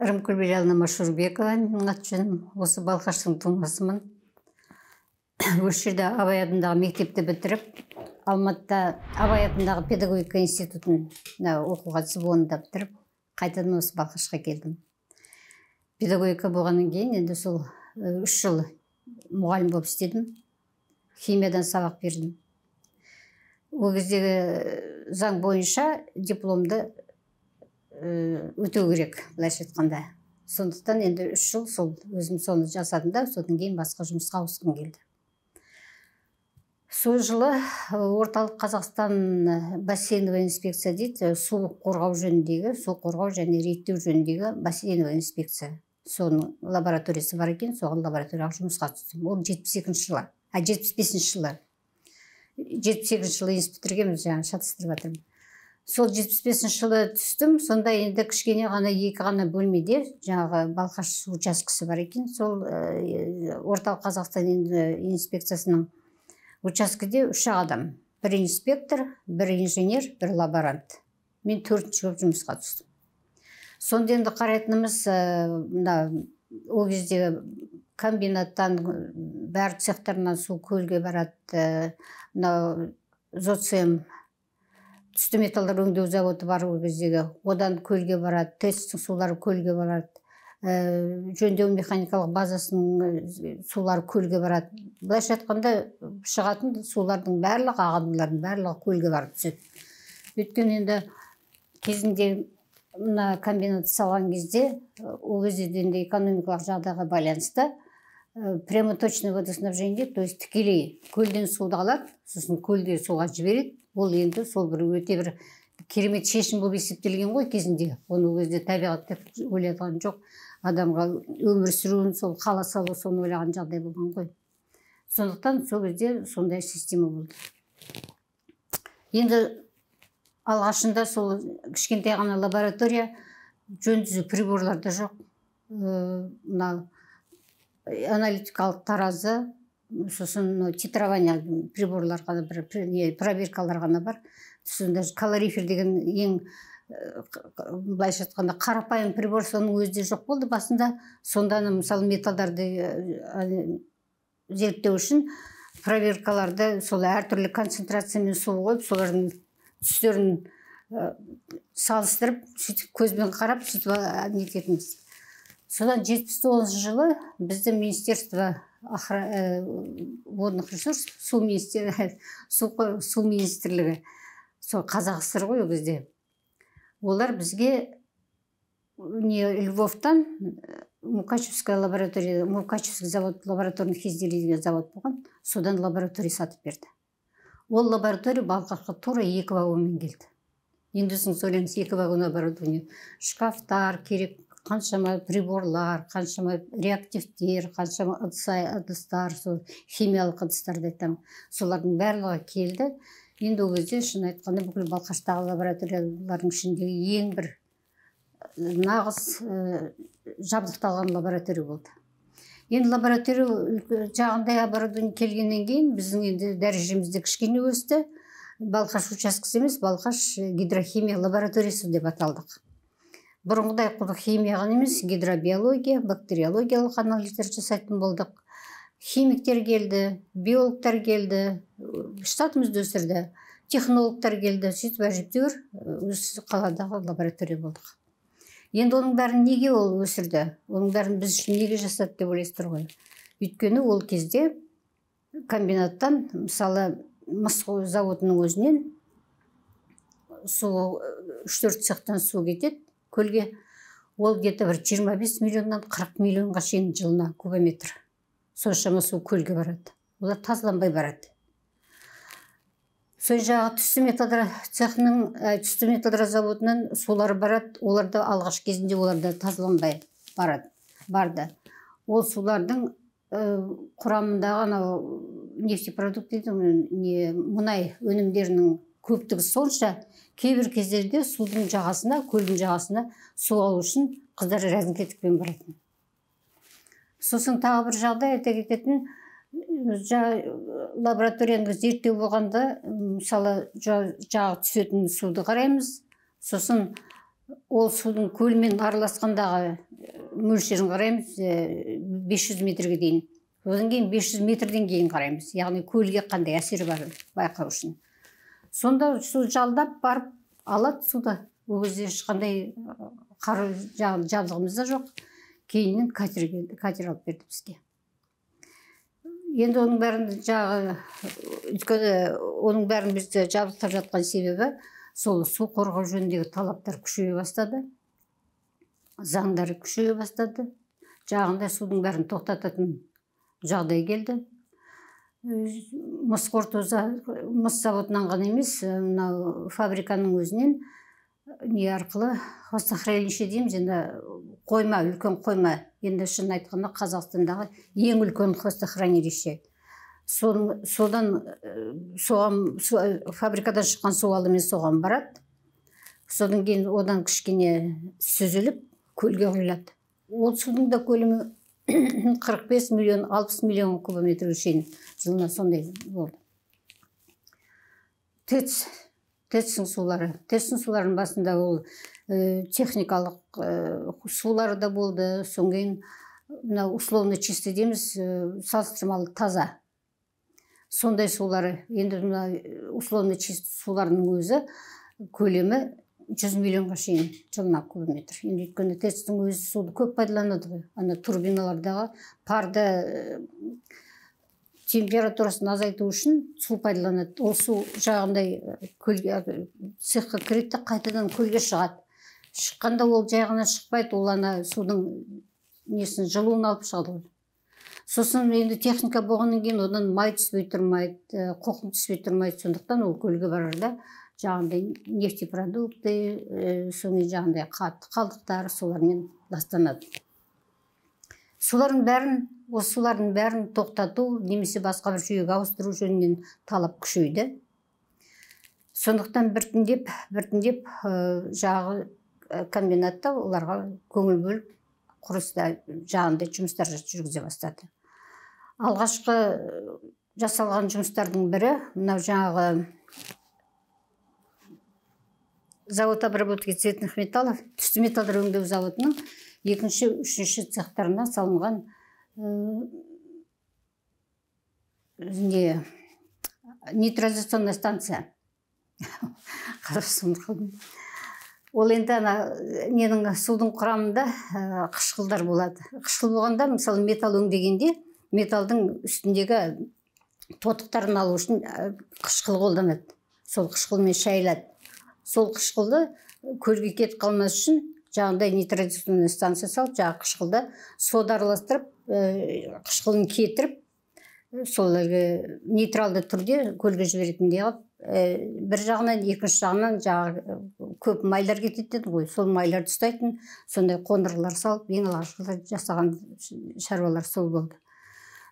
Рымкүл Беляловна Машурбекова менің аты жөнім. Осы Балқаштың тумасымын. Осы жерде Абай атындағы мектепті бітіріп, Алматыда Абай атындағы педагогика институтын оқуға түсіп, оны да бітіріп, қайтадан осы Балқашқа келдім. Педагогика болғаннан кейін енді сол 3 жыл мұғалім болып істедім. Химиядан сабақ бердім. Ол кездегі заң бойынша дипломды өтеу керек, былайша айтқанда. Сондықтан енді 3 жыл сол өзім соны жасадым да, содан кейін басқа жұмысқа ауысқым келді. Сол жылы Орталық Қазақстан бассейновая инспекция дейді, су қорғау жөніндегі, су қорғау және реттеу жөніндегі бассейновая инспекция. Соның лабораториясы бар екен, соған лабораторияға жұмысқа түстім. Ол 72 жылы, 75 жылы. 72 жылы институт бітіргенбіз, жаңа шатастырып жатырмын. Сол 75 жылы түстім, сонда енді кішкене ғана екі ғана бөлмеде жаңағы Балқаш учаскесі бар екен, сол Орталық Қазақстан инспекциясының учаскеде 3 адам. Бір инспектор, бір инженер, бір лаборант. Мен 4-ші болып жұмысқа түстім. Сонда енді қарайтынымыз, мына ол кезде комбинаттан, бәр цехтарынан су көлге барады, мына ЗОЦМ түсті металдар өңдеу заводы бар ол кездегі, одан көлге барады, ТЭЦ-тің сулары көлге барады, жөндеу механикалық базасының сулары көлге барады. Былайша айтқанда, шығатын сулардың барлығы, ағындылардың барлығы көлге барып түседі. Өйткені енді кезінде мына комбинатты салған кезде, ол кезде енді экономикалық жағдайға байланысты прямоточное водоснабжение, то есть тікелей көлден суды алады, сосын көлде суға жібереді. Ол енді сол бір өте бір керемет шешім болып есептелген ғой кезінде. Оны ол кезде табиғат деп ойлаған жоқ, адамға өмір сүруін, сол қала салу, соны ойлаған жағдай болған ғой. Сондықтан сол кезде сондай система болды. Енді алғашында сол кішкентай ғана лаборатория, жөн түзу приборлар да жоқ. Мына аналитикалық таразы, сосын титрование приборлар ғана, бір не, пробиркалар ғана бар. Сосын даже калорифер деген ең, былайша айтқанда, қарапайым прибор, соның өзі де жоқ болды басында. Сонда мысалы металдарды зерттеу үшін пробиркаларды сол әртүрлі концентрациямен су қойып, солардың түстерін салыстырып, сөйтіп көзбен қарап, сөйтіп нететінбіз. Содан 79 жылы бізді Министерство водных ресурсов, су министрлігі, сол Қазақ ССР ғой ол кезде, олар бізге не Львовтан Мукачевская лаборатория, Мукачевский завод лабораторных изделий деген завод болған, содан лаборатория сатып берді. Ол лаборатория Балқашқа тура 2 вагонмен келді. Енді өзіңіз ойлаңыз, 2 вагон оборудование, шкафтар керек, қаншама приборлар, қаншама реактивтер, қаншама ыдыстар, сол химиялық ыдыстарды айтамын, солардың барлығы келді. Енді ол кезде, шын айтқанда, бүкіл Балқаштағы лабораториялардың ішіндегі ең бір нағыз жабдықталған лаборатория болды. Енді лаборатория жағындай оборудование келгеннен кейін біздің енді дәрежеміз де кішкене өсті. Балқаш учаскесі емес, Балқаш гидрохимия лабораториясы деп аталдық. Бұрынғыдай құр химия ғана емес, гидробиология, бактериологиялық анализдер жасайтын болдық. Химиктер келді, биологтар келді, штатымызды өсірді, технологтар келді, сөйтіп әжептәуір өз қаладағы лаборатория болдық. Енді оның бәрін неге ол өсірді? Оның бәрін біз үшін неге жасады деп ойлайсыздар ғой. Өйткені ол кезде комбинаттан, мысалы, мыс заводының өзінен су, 3-4 цехтан су кетеді көлге. Ол где-то бір 25 миллионнан 40 миллионға шейін жылына кубометр. Соншама су көлге барады. Олар тазаланбай барады. Сол жағы түсті металдар цехының, түсті металдар заводынан сулар барады. Олар да алғаш кезінде олар да тазаланбай барады, барды. Ол сулардың құрамындағы анау нефтепродукт дейді, не, мұнай өнімдерінің көптігі сонша, кейбір кездерде судың жағасына, көлдің жағасына су алу үшін қыздар рәзіңкетікпен баратын. Сосын тағы бір жағдай айта кететін, лабораторияны зерттеу болғанда, мысалы, жағы түсетін суды қараймыз, сосын Ол судың көлмен араласқандағы мөлшерін қараймыз 500 метрге дейін. Одан кейін 500 метрден кейін қараймыз, яғни көлге қандай әсері бар байқау үшін. Сонда су жалдап барып алады суды. Ол кезде ешқандай қару жабдығымыз да жоқ. Кейіннен катер алып берді бізге. Енді оның бәрін жағы, өйткені оның бәрін бізді жабдықтап жатқан себебі сол су қорғау жөніндегі талаптар күшейе бастады, заңдар күшейе бастады. Жағында судың бәрін тоқтататын жағдай келді. Мыс қорыту, мыс заводынан ғана емес, мынау фабриканың өзінен не арқылы хвостохранилище дейміз, енді қойма, үлкен қойма. Енді шынын айтқанда Қазақстандағы ең үлкен хвостохранилище. Содан соған фабрикадан шыққан су алдымен соған барады. Содан кейін одан кішкене сүзіліп көлге құйылады. Ол судың да көлемі 45 миллион, 60 миллион кубометрге шейін жылына сондай болды. ТЭЦ-тің сулары. ТЭЦ-тің суларының басында ол техникалық сулары да болды. Содан кейін мынау условно чистый дейміз, салыстырмалы таза. Сондай сулары, енді мына условно чистый сулардың өзі көлемі 100 миллионға шейін жылына кубометр. Енді өйткені ТЭЦ-тің өзі суды көп пайдаланады ғой. Ана турбиналардағы парды температурасын азайту үшін су пайдаланады. Ол су жағындай көлге, цехқа кіреді де қайтадан көлге шығады. Шыққанда ол жай ғана шықпайды, ол ана судың несін, жылуын алып шығады ғой. Сосын енді техника болғаннан кейін одан май түспей тұрмайды, қоқым түспей тұрмайды. Сондықтан ол көлге барарда жағындай нефтепродукты, соның жағындай қатты қалдықтар солармен ластанады. Солардың бәрін, осы сулардың бәрін тоқтату немесе басқа бір жүйеге ауыстыру жөнінен талап күшейді. Сондықтан біртіндеп, біртіндеп жағы комбинатта оларға көңіл бөліп, құрылыста жағындай жұмыстар жүргізе бастады. Алғашқы жасалған жұмыстардың бірі мынау жаңағы завод обработки цветных металлов, түсті металдар өңдеу заводының екінші, үшінші цехтарына салынған не нейтрализационная станция. Ол енді ана ненің судың құрамында қышқылдар болады. Қышқыл болғанда, мысалы, металл өңдегенде металдың үстіндегі тотықтарын алу үшін қышқыл қолданады. Сол қышқылмен шайылады. Сол қышқылды көлге кетіп қалмас үшін жаңағыдай нейтрализационная станция салып, жаңағы қышқылды сода араластырып, қышқылын кетіріп, сол нейтралды түрде көлге жіберетіндей қылып, бір жағынан, екінші жағынан жаңағы көп майлар кетеді деді ғой, сол майларды ұстайтын сондай қондырғылар салып, ең алғашқы жасаған шаруалар сол болды.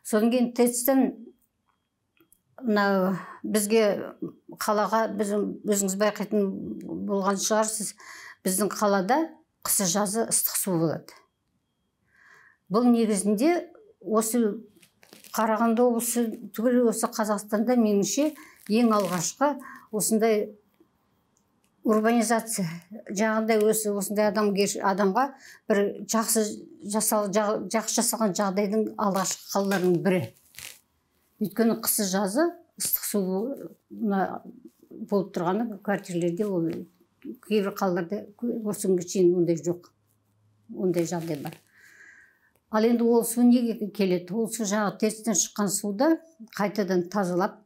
Содан кейін ТЭЦ-тен мынау бізге қалаға, біз өзіңіз байқайтын болған шығарсыз, біздің қалада қысы жазы ыстық су болады. Бұл негізінде осы Қарағанды облысы түгел осы Қазақстанда меніңше ең алғашқы осындай урбанизация, жаңағындай осындай адамға бір жақсы жасалған жағдайдың алғашқы қалаларының бірі. Өйткені қысы жазы ыстық су болып тұрғаны квартирлерде, ол кейбір қалаларда осы күнге шейін ондай жоқ, ондай жағдай бар. Ал енді ол су неге келеді? Ол су жаңағы ТЭЦ-тен шыққан суды қайтадан тазалап,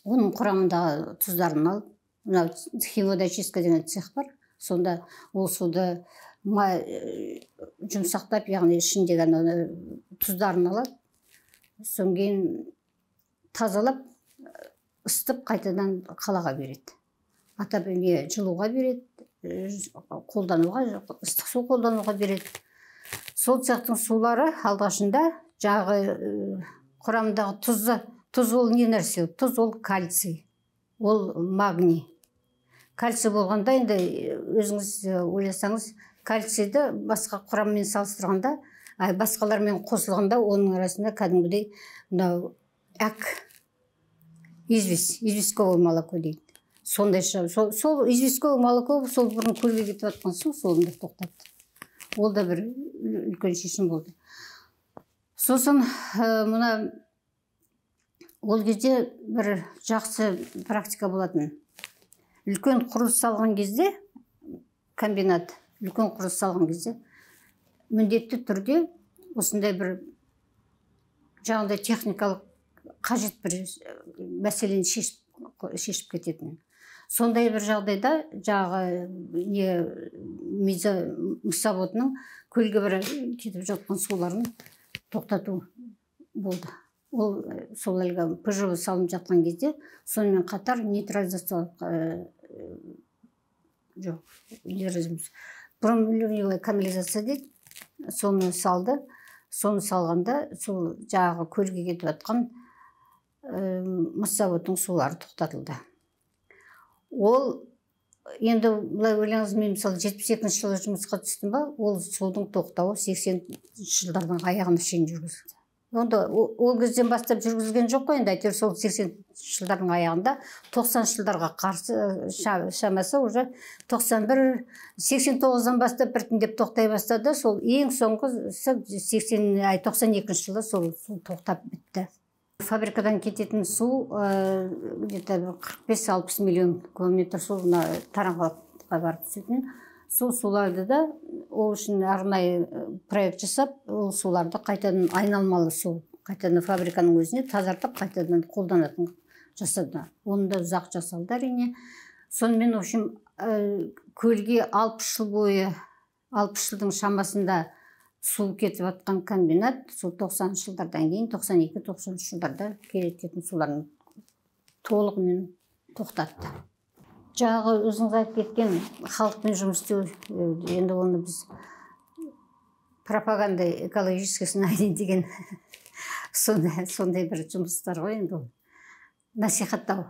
оның құрамындағы тұздарын алып, мынау химводочистка деген цех бар, сонда ол суды жұмсақтап, яғни ішіндегі тұздарын алады, содан кейін тазалап, ысытып қайтадан қалаға береді. Атап не жылуға береді, қолдануға, ыстық су қолдануға береді. Сол цехтың сулары алғашында жаңағы құрамындағы тұзды, тұз ол не нәрсе? Тұз ол кальций, ол магний. Кальций болғанда енді өзіңіз ойласаңыз, кальцийді басқа құраммен салыстырғанда, басқалармен қосылғанда оның арасында кәдімгідей мынау әк, известь, известковое молоко дейді. Сондай сол известковое молоко, сол бұрын көлге кетіп жатқан су, соны да тоқтатты. Ол да бір үлкен шешім болды. Сосын мына ол кезде бір жақсы практика болатын. Үлкен құрылыс салған кезде, комбинат үлкен құрылыс салған кезде міндетті түрде осындай бір жаңағыдай техникалық қажет бір мәселені шешіп кететін. Сондай бір жағдайда жаңағы не мыс заводының көлге бір кетіп жатқан суларын тоқтату болды. Ол сол әлгі ПЖВ салынып жатқан кезде сонымен қатар нейтрализациялық жоқ, промливая канализация дейді, соны салды. Соны салғанда сол жаңағы көлге кетіп жатқан мыс заводының сулары тоқтатылды. Ол енді былай ойлаңыз, мен мысалы 72 жылы жұмысқа түстім ба, ол судың тоқтауы 80 жылдардың аяғына шейін жүргізілді. Онда ол кезден бастап жүргізілген жоқ қой енді, әйтеуір сол 80 жылдардың аяғында 90 жылдарға қарсы шамасы уже 91, 89-дан бастап біртіндеп тоқтай бастады. Сол ең соңғы 92 жылы сол су тоқтап бітті. Фабрикадан кететін су где-то 45-60 миллион кубометр су мына Таранғалыққа барып түсетін. Сол суларды да ол үшін арнайы проект жасап, ол суларды қайтадан айналмалы су, қайтадан фабриканың өзіне тазартып, қайтадан қолданатын жасады. Оны да ұзақ жасалды әрине. Сонымен, в общем, көлге 60 жыл бойы, 60 жылдың шамасында су кетіп жатқан комбинат, сол 90 жылдардан кейін, 92-93 жылдарда кететін суларын толығымен тоқтатты. Жаңағы өзіңіз айтып кеткен халықпен жұмыс істеу, енді оны біз пропаганда экологических знаний деген сондай бір жұмыстар ғой енді ол. Насихаттау,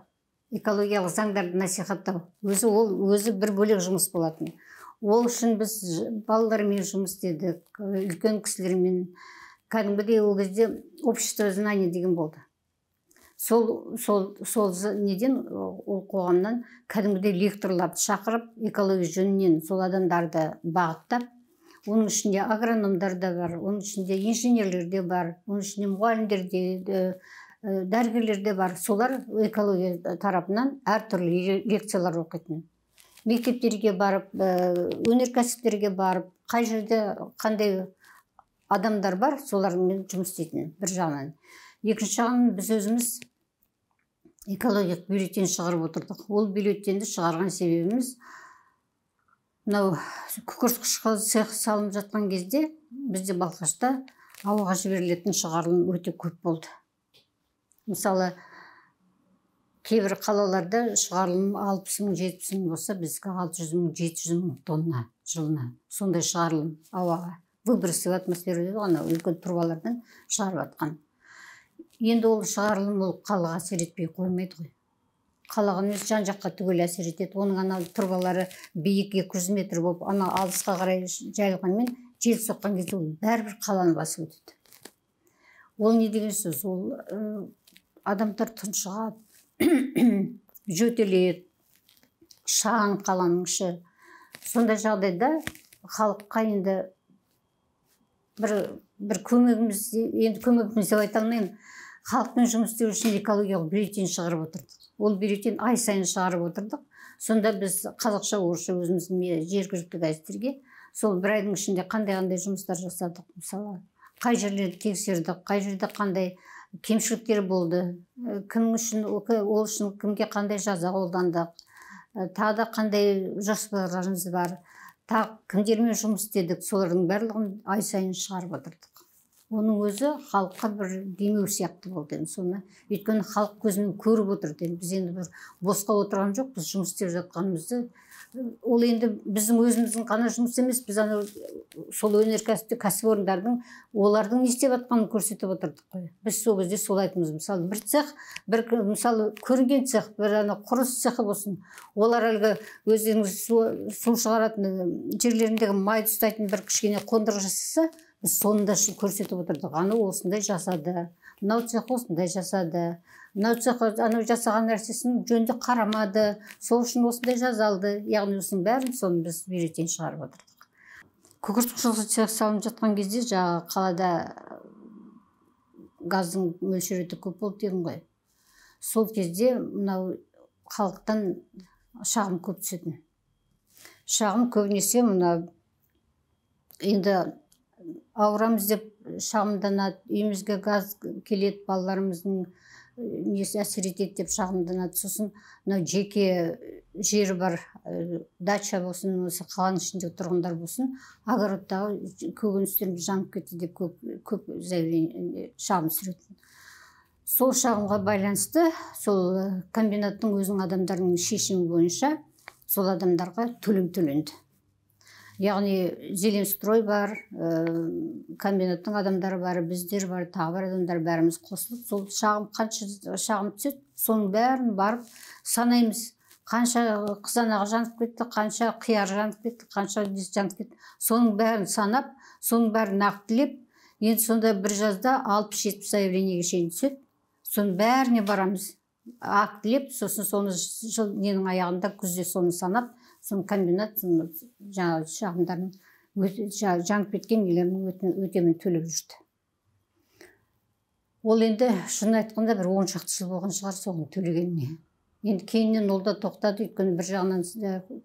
экологиялық заңдарды насихаттау. Өзі ол өзі бір бөлек жұмыс болатын. Ол үшін біз балалармен жұмыс істедік, үлкен кісілермен. Кәдімгідей ол кезде общество знаний деген болды. Сол неден, ол қоғамнан кәдімгідей лекторларды шақырып, экология жөнінен сол адамдарды бағыттап, оның ішінде агрономдар да бар, оның ішінде инженерлер де бар, оның ішінде мұғалімдер де, дәрігерлер де бар. Солар экология тарапынан әртүрлі лекциялар оқитын. Мектептерге барып, өнеркәсіптерге барып, қай жерде қандай адамдар бар, солармен жұмыс істейтін бір жағынан. Екінші жағынан біз өзіміз экологиялық бюллетень шығарып отырдық. Ол бюллетенді шығарған себебіміз мынау күкірт қышқыл цех салынып жатқан кезде бізде Балқашта ауаға жіберілетін шығарылым өте көп болды. Мысалы, кейбір қалаларда шығарылым 60 мың, 70 мың болса, біздікі 600 мың, 700 мың тонна жылына. Сондай шығарылым ауаға. Выбросы в атмосферу дейді ғой, анау үлкен трубалардан шығарып жатқан. Енді ол шығарылым ол қалаға әсер етпей қоймайды ғой. Қалаға емес, жан жаққа түгел әсер етеді. Оның ана трубалары биік 200 метр болып, ана алысқа қарай жайылғанмен жел соққан кезде ол бәрібір қаланы басып өтеді. Ол не деген сөз? Ол адамдар тұншығады, жөтеледі, шаң қаланың іші. Сондай жағдайда халыққа енді бір көмегіміз, енді көмегіміз деп айта алмаймын, халықпен жұмыс істеу үшін экологиялық бюллетень шығарып отырдық. Ол бюллетень ай сайын шығарып отырдық. Сонда біз қазақша, орысша өзіміздің жергілікті газеттерге сол бір айдың ішінде қандай-қандай жұмыстар жасадық, мысалы, қай жерлерді тексердік, қай жерде қандай кемшіліктер болды, кім үшін, ол үшін кімге қандай жаза қолдандық, тағы да қандай жоспарларымыз бар, тағы кімдермен жұмыс істедік, солардың барлығын ай сайын шығарып отырдық. Оның өзі халыққа бір демеу сияқты болды енді соны. Өйткені халық көзімен көріп отырды. Енді біз енді бір босқа отырған жоқпыз, жұмыс істеп жатқанымызды. Ол енді біздің өзіміздің ғана жұмыс емес, біз анау сол өнеркәсіптік кәсіпорындардың олардың не істеп жатқанын көрсетіп отырдық қой. Біз сол кезде солай айтамыз. Мысалы, бір цех, бір мысалы көрінген цех, бір ана құрылыс цехы болсын. Олар әлгі өздерінің су шығаратын жерлеріндегі майды ұстайтын бір кішкене қондырғы жасаса, біз соны да көрсетіп отырдық. Аны осындай жасады. Мынау цех осындай жасады, мынау цех анау жасаған нәрсесін жөнді қарамады, сол үшін осындай жазалды. Яғни осының бәрін соны біз бюллетень шығарып отырдық. Күкірт қышқылы цех салынып жатқан кезде жаңағы қалада газдың мөлшері өте көп болды дедім ғой. Сол кезде мынау халықтан шағым көп түсетін. Шағым көбінесе мына енді ауырамыз деп шағымданады, үйімізге газ келеді, балаларымыздың несі әсер етеді деп шағымданады. Сосын мынау жеке жері бар, дача болсын, осы қаланың ішіндегі тұрғындар болсын, огородтағы көкөністеріміз жанып кетті деп көп заявление, шағым түсіретін. Сол шағымға байланысты сол комбинаттың өзінің адамдарының шешімі бойынша сол адамдарға төлем төленді. Яғни Зеленстрой бар, комбинаттың адамдары бар, біздер бар, тағы бір адамдар, бәріміз қосылып, сол шағым, қанша шағым түседі, соның бәрін барып санаймыз. Қанша қызанақ жанып кетті, қанша қияр жанып кетті, қанша жанып кетті, соның бәрін санап, соның бәрін нақтылеп, енді сонда бір жазда 60-70 заявлениеге шейін түседі. Соның бәріне барамыз, актілеп, сосын соны жыл ненің аяғында күзде соны санап, соны комбинат жаңағы шағымдардың жанып кеткен нелерінің өтемін төлеп жүрді. Ол енді шынын айтқанда бір 10 шақты жыл болған шығар соны төлегеніне. Енді кейіннен ол да тоқтады, өйткені бір жағынан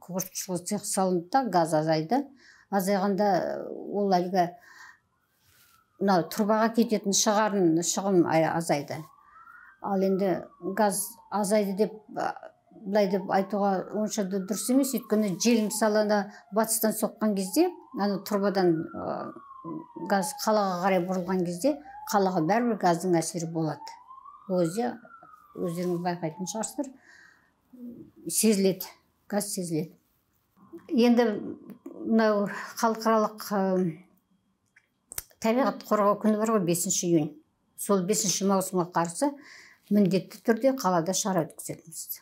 күкірт қышқылы цех салынды да газ азайды. Азайғанда ол әлгі мынау трубаға кететін шығын азайды. Ал енді газ азайды деп былай деп айтуға онша да дұрыс емес, өйткені жел мысалы ана батыстан соққан кезде, ана трубадан газ қалаға қарай бұрылған кезде қалаға бәрібір газдың әсері болады. Ол кезде өздеріңіз байқайтын шығарсыздар, сезіледі, газ сезіледі. Енді мынау халықаралық табиғат қорғау күні бар ғой, 5 июнь. Сол 5 маусымға қарсы міндетті түрде қалада шара өткізетінбіз.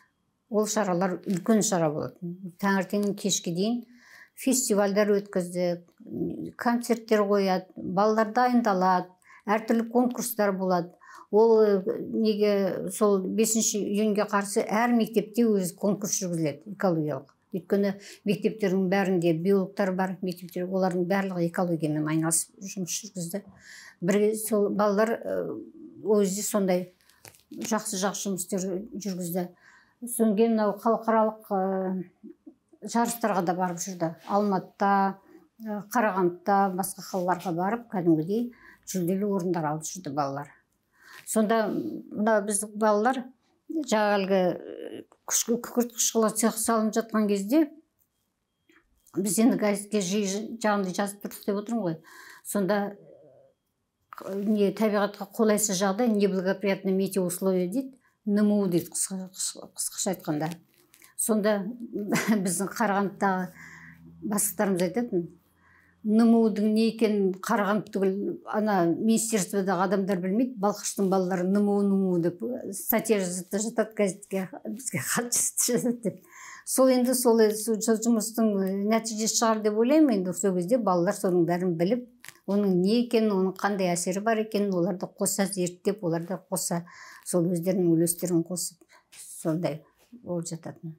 Ол шаралар үлкен шара болатын. Таңертеңнен кешке дейін фестивальдар өткізді, концерттер қояды, балалар дайындалады, әртүрлі конкурстар болады. Ол неге сол 5 июньге қарсы әр мектепте өз конкурс жүргізіледі экологиялық. Өйткені мектептердің бәрінде биологтар бар, мектептер олардың барлығы экологиямен айналысып жұмыс жүргізді. Бір сол балалар өзі сондай жақсы-жақсы жұмыстар жүргізді. Содан кейін мынау халықаралық жарыстарға да барып жүрді. Алматыда, Қарағандыда, басқа қалаларға барып кәдімгідей жүлделі орындар алып жүрді балалар. Сонда мына біздің балалар жаңағы әлгі күкірт қышқылы цех салынып жатқан кезде біз енді газетке жиі жаңағыдай жазып тұрдық деп отырмын ғой. Сонда не табиғатқа қолайсыз жағдай, неблагоприятные метеоусловия дейді, НМУ дейді қысқаша айтқанда. Сонда біздің Қарағандыдағы бастықтарымыз айтатын, НМУ-дың не екенін Қарағанды түгіл ана министерстводағы адамдар білмейді, Балқаштың балалары НМУ НМУ деп статья жазып жатады газетке, бізге хат жазады деп. Сол енді сол жұмыстың нәтижесі шығар деп ойлаймын. Енді сол кезде балалар соның бәрін біліп, оның не екенін, оның қандай әсері бар екенін оларды қоса зерттеп, оларды қоса сол өздерінің үлестерін қосып сондай болып жататын.